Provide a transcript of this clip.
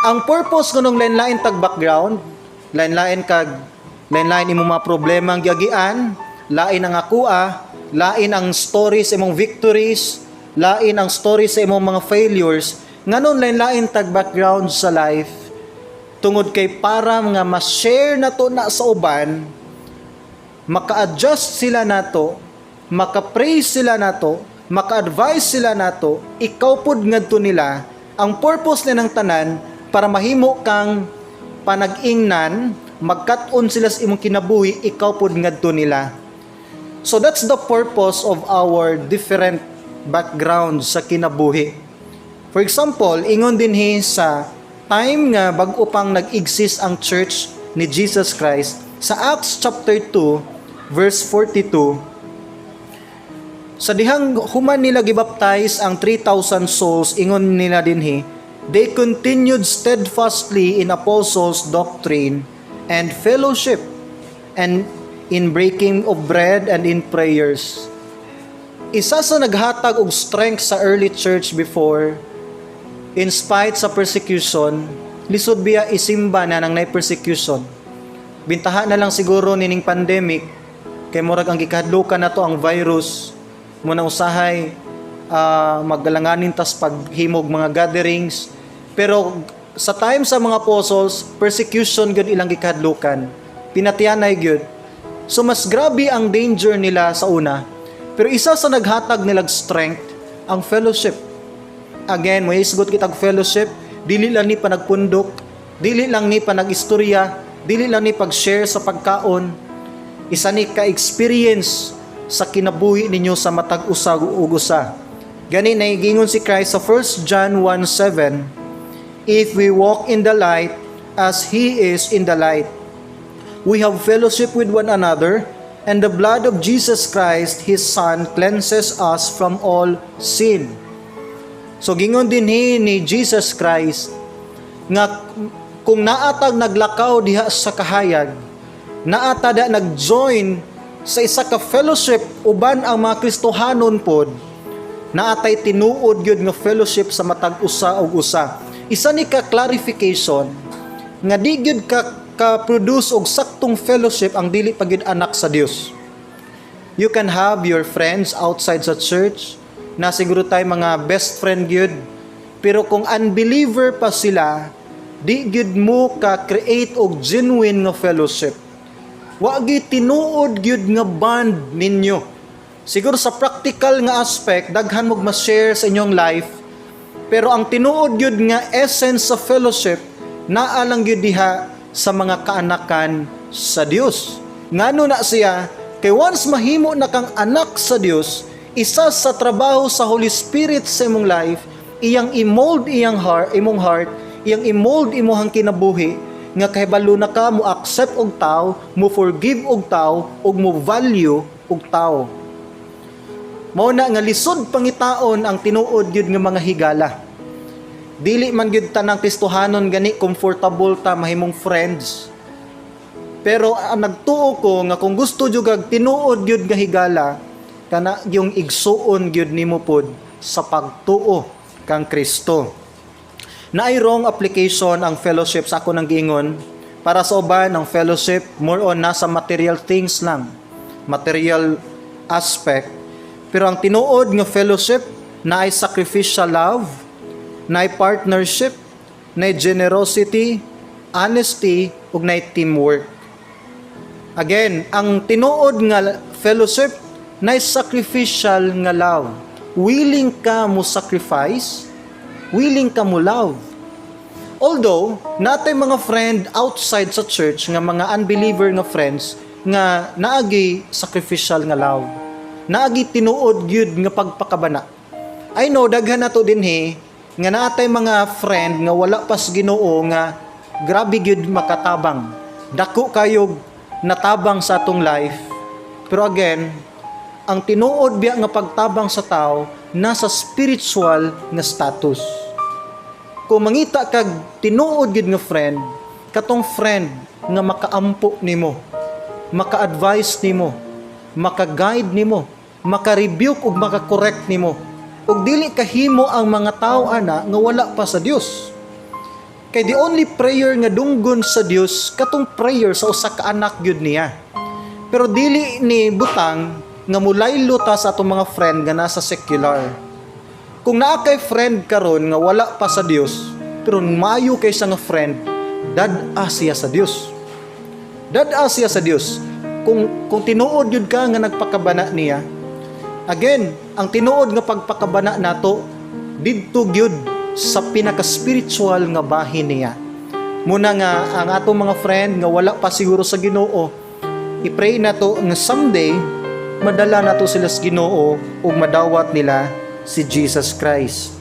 Ang purpose kunong lain-lain tag background, lain-lain kag lain-lain imong mga problema ang giagian, lain ang akoa, lain ang stories imong victories, lain ang stories sa imong mga failures. Nganon lain-lain tag background sa life? Tungod kay para nga ma-share nato na sa uban, maka-adjust sila nato, maka-praise sila nato, maka-advise sila nato, ikaw pud ngadto nila. Ang purpose ni ng tanan para mahimo kang panag-ingnan, magkat-on sila sa imong kinabuhi, ikaw pud ngadto nila. So that's the purpose of our different backgrounds sa kinabuhi. For example, ingon dinhi sa time nga bag-o pang nag-exist ang church ni Jesus Christ, sa Acts chapter 2 verse 42, sa dihang human nila gibaptize ang 3,000 souls, ingon nila dinhi, they continued steadfastly in apostles' doctrine and fellowship and in breaking of bread and in prayers. Isa sa naghatag og strength sa early church before, in spite sa persecution, lisod biya isimba na nang nay persecution. Bintaha na lang siguro nining pandemic kay murag ang gikahadlukan nato ang virus mo na usahay maggalanganin tas paghimog mga gatherings. Pero sa time sa mga apostles, persecution gyud ilang gikahadlukan, pinatyanay gyud. So mas grabe ang danger nila sa una, pero isa sa naghatag nilag strength ang fellowship. Again, mo isgot kitag fellowship, dili lang ni panagpundok, dili lang ni panag-istorya, dili lang ni pag-share sa pagkaon. Isa ni ka-experience sa kinabuhi ninyo sa matag usa ug usa. Gani naigingon si Christ sa 1 John 1:7, "If we walk in the light as He is in the light, we have fellowship with one another, and the blood of Jesus Christ, His Son, cleanses us from all sin." So gingon dinhi ni Jesus Christ nga kung naatag naglakaw diha sa kahayag, naata da nag-join sa isa ka fellowship uban ang mga Kristohanon pod, naatay tinuod gyud nga fellowship sa matag usa og usa. Isa ni ka clarification nga di gyud ka ka-produce og saktong fellowship ang dili pa gyud anak sa Dios. You can have your friends outside sa church na siguro tay mga best friend gyud, pero kung unbeliever pa sila, di gyud mo ka create og genuine nga fellowship. Wa gyud tinuod gyud nga bond ninyo. Siguro sa practical nga aspect, daghan mo ma-share sa inyong life, pero ang tinuod gyud nga essence sa fellowship naa lang gyud diha sa mga kaanakan sa Dios. Ngano na siya? Kay once mahimo na kang anak sa Dios, isa sa trabaho sa Holy Spirit sa imong life, iyang i-mold iyang heart, imong heart, iyang i-mold imong kinabuhi nga kahibalo na ka mo accept og tao, mo forgive og tao, ug mo value og tao. Mao na nga lisod pangitaon ang tinuod gyud nga mga higala. Dili man gyud tanang Kristohanon gani comfortable ta mahimong friends. Pero ang nagtuo ko nga kung gusto jud kag tinuod gyud nga higala, kana yung igsuon gyud nimo pod sa pagtuo kang Kristo. Naay wrong application ang fellowship sa ako nang giingon. Para sa uban, ang fellowship more on nasa material things lang, material aspect. Pero ang tinuod nga fellowship naay sacrificial love, naay partnership, naay generosity, honesty, ug naay teamwork. Again, ang tinuod nga fellowship naay sacrificial nga love. Willing ka mo sacrifice, willing ka mo love. Although, natay mga friend outside sa church nga mga unbeliever nga friends nga naagi sacrificial nga love. Naagi tinuod gyud nga pagpakabana. I know daghan nato dinhi nga naatay mga friend nga wala pas Ginoo nga grabe gyud makatabang. Dako kayog natabang sa atong life. Pero again, ang tinuod biya nga pagtabang sa tao nasa spiritual nga status. Kung mangita kag tinuod gyud nga friend, katong friend nga makaampo nimo, maka-advise nimo, maka-guide nimo, maka-rebuke ug maka-correct nimo. Ug dili kahimo ang mga tao ana nga wala pa sa Dios. Kay the only prayer nga dunggon sa Dios katong prayer sa usa ka anak gyud niya. Pero dili ni butang nga mulaylo ta sa atong mga friend nga nasa secular. Kung naa kay friend karon nga wala pa sa Dios, pero maayo kay siya nga friend, dad-a siya sa Dios. Dad-a siya sa Dios. Kung tinuod yun ka nga nagpakabana niya, again, ang tinuod nga pagpakabana nato didto gyud sa pinaka-spiritual nga bahin niya. Muna nga ang atong mga friend nga wala pa siguro sa Ginoo, i-pray nato nga someday madala nato sila sa Ginoo ug madawat nila si Jesus Christ.